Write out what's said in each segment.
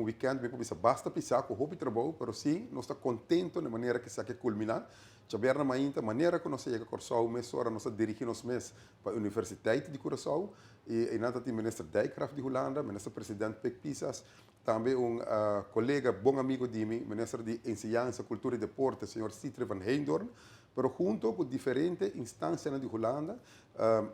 weekend, mi por bisa, basta pisa, cu hopi trabou, pero si, nos ta contento na manera cu esaki a culmina. Djabièrnè mainta, manera cu nos a yega Corsou, mesora nos a dirigi nos mes pa Universiteit di Curaçao y einan ta tin Minister Dijkgraaf di Hulanda, Minister President Pik Pisas, tambe un colega, bon amigo di mi, Minister di Enseñansa, Cultura y Deporte, señor Sithree van Heydoorn, pero hunto cu diferente instancianan di Hulanda,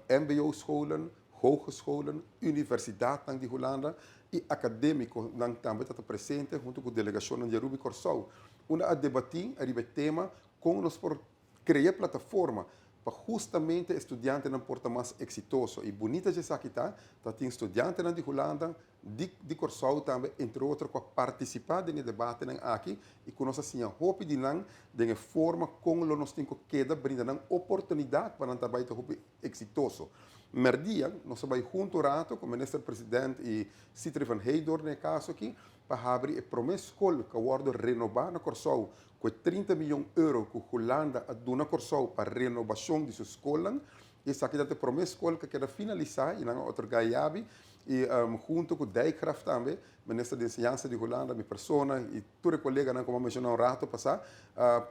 MBO-scholen, hogescholen, universidadnan di Hulanda y academiconan tambe ta presente hunto cu delegacionnan di Aruba y Corsou. Unda a debati ariba e tema con nos por crea plataforma pa hustamente studiantenan por ta mas exitoso. Y bunita esaki ta, ta tin studiantenan di Hulanda, di Corsou tambe, entre otro, cu a participa den e debatenan aki y cu nos a siña hopi di nan den forma con lo nos tin cu keda brinda nan oportunidad pa nan trabou ta hopi exitoso. Merdia, nos a bay hunto rato cu Minister President y Sithree van Heydoorn den e caso aki, pa habri e prome scol cu a wordo renoba na Corsou, cu 30 miyon euro cu Hulanda a duna Corsou pa renobacion di su scol. Y esaki ta e prome scol cu a keda finalisa y nan a otorga yabi y hunto cu Dijkgraaf tambe, Minister di Enseñansa di Hulanda, mi persona y tur e coleganan, como a menciona un rato pasa,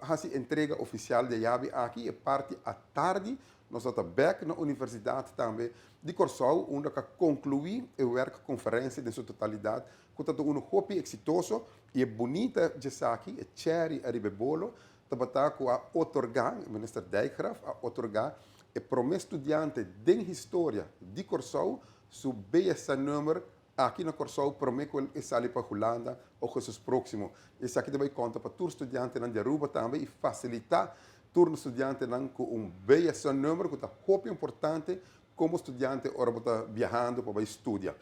haci entrega oficial di yabi aki. E parti atardi nos ta back na Universidad tambe di Corsou, unda cu a conclui e werkconferencia den su totalidad, cu ta un hopi exitoso. Y e bunita di esaki, e cherry ariba e bolo, tabata cu a otorga, Minister Dijkgraaf a otorga e prome studiante den historia di Corsou su BSN-nummer aki na Corsou, prome cu e sali pa Hulanda augustus proximo. Esaki ta bay conta pa tur studiantenan di Aruba tambe y facilita tur studiantenan cu un BSN-nummer, cu ta hopi importante como studiante ora bo ta viahando pa bay studia.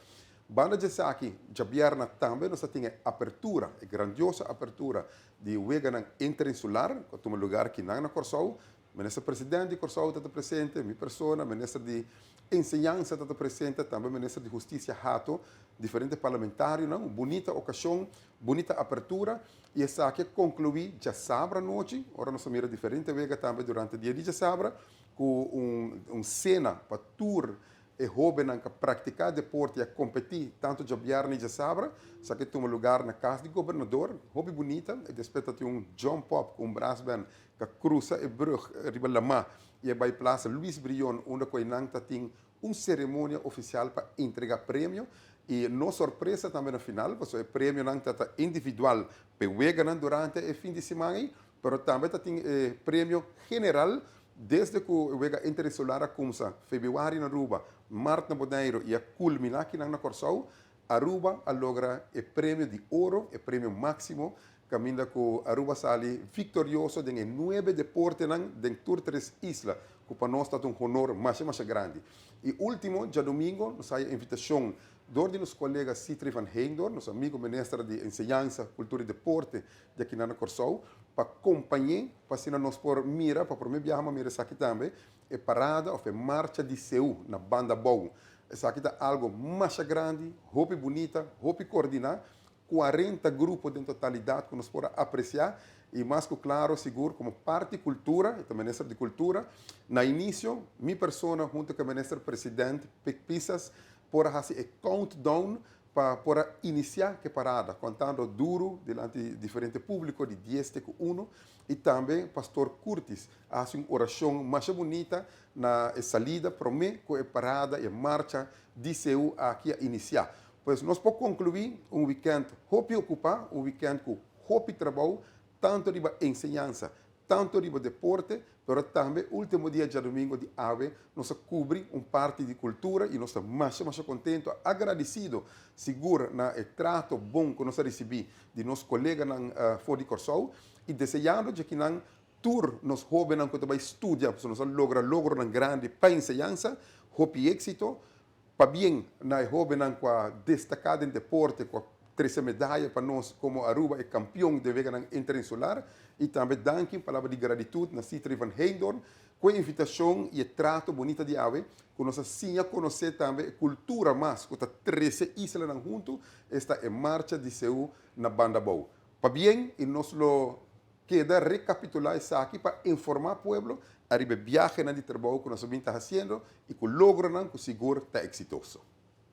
Banda di esaki, djabièrnè tambe nos tin apertura, e grandioso apertura di Weganan Interinsular, cu a tuma luga aki na Corsou. Minister President di Corsou ta presente, mi persona, Minister di Enseñansa ta presente, tambe Minister di Husticia Hato, diferente parlamentarionan. Un bunita ocasion, bunita apertura, y esaki a conclui diasabra anochi, ora nos a mira diferente wega tambe durante dia di diasabra, cu un cena pa tur e hobennan cu practica deporte y a competi tanto diabierna y diasabra. Esaki a tuma luga na cas di gobernador, hopi bunita, y despues tin un jump up cu un brassband cu cruza e brug riba lama y bay Plaza Luis Brion, unda cu nan tin un ceremonia oficial pa entrega premio. Y nos sorpresa tambe na final, pasobra e premionan ta individual pa weganan durante e fin di siman ey, pero tambe tin premio general desde cu Wega Interinsular a cuminsa februari na Aruba, maart na Bonaire y a culmina aki na Corsou, Aruba a logra e premio di oro, e premio maximo, caminda cu Aruba a sali victorioso den nuebe deportenan den tur tres isla, cu pa nos ta un honor mas mas grandi. Y ultimo, diadomingo, nos a haya invitacion di nos colega Sithree van Heydoorn, nos amigo Minister di Enseñansa, Cultura y Deporte di aki na Corsou, pa acompaña, pa asina nos por mira, pa prome biaha mira esaki tambe, e parada of e marcha di Seú na Banda Bou. Esaki ta algo mas grandi, hopi bunita, hopi coordina, 40 grupo den totalidad cu nos por aprecia y mas cu claro, sigur, como parti cultura, y Minister di Cultura, na inicio, mi persona hunto cu Minister President Pik Pisas por haci e countdown pa por inicia e parada, contando duro dilanti diferente publico di 10 te 1, y tambe Pastor Curtis a haci un oracion mas bunita na salida prome cu e parada y marcha di Seú aki a inicia. Pues nos por conclui un weekend hopi ocupa, un weekend cu hopi trabou, tanto riba enseñansa, tanto riba deporte, pero tambe ultimo dia diadomingo di awe, nos a cubri un parti di cultura y nos ta mas mas contento, agradecido, sigur na e trato bon cu nos a ricibi di nos coleganan for di Corsou y deseando cu nan tur nos hobennan cu ta studia, nos a logra logronan grandi pa enseñansa, hopi exito, pabien na hobennan cu a destaca den deporte, cu trece medaya pa nos como Aruba e campeon di Weganan Interinsular, y tambe danki, palabra di gratitud na Sithree van Heydoorn, cu e invitacion y e trato bunita di awe, cu nos a siña conoce tambe cultura mas, cu ta 13 islanan hunto, esta e marcha di Seú na Banda Bou. Pabien, y nos lo keda recapitula esaki pa informa pueblo ariba biahenan di trabou cu nos ta haciendo y cu logronan cu sigur ta exitoso.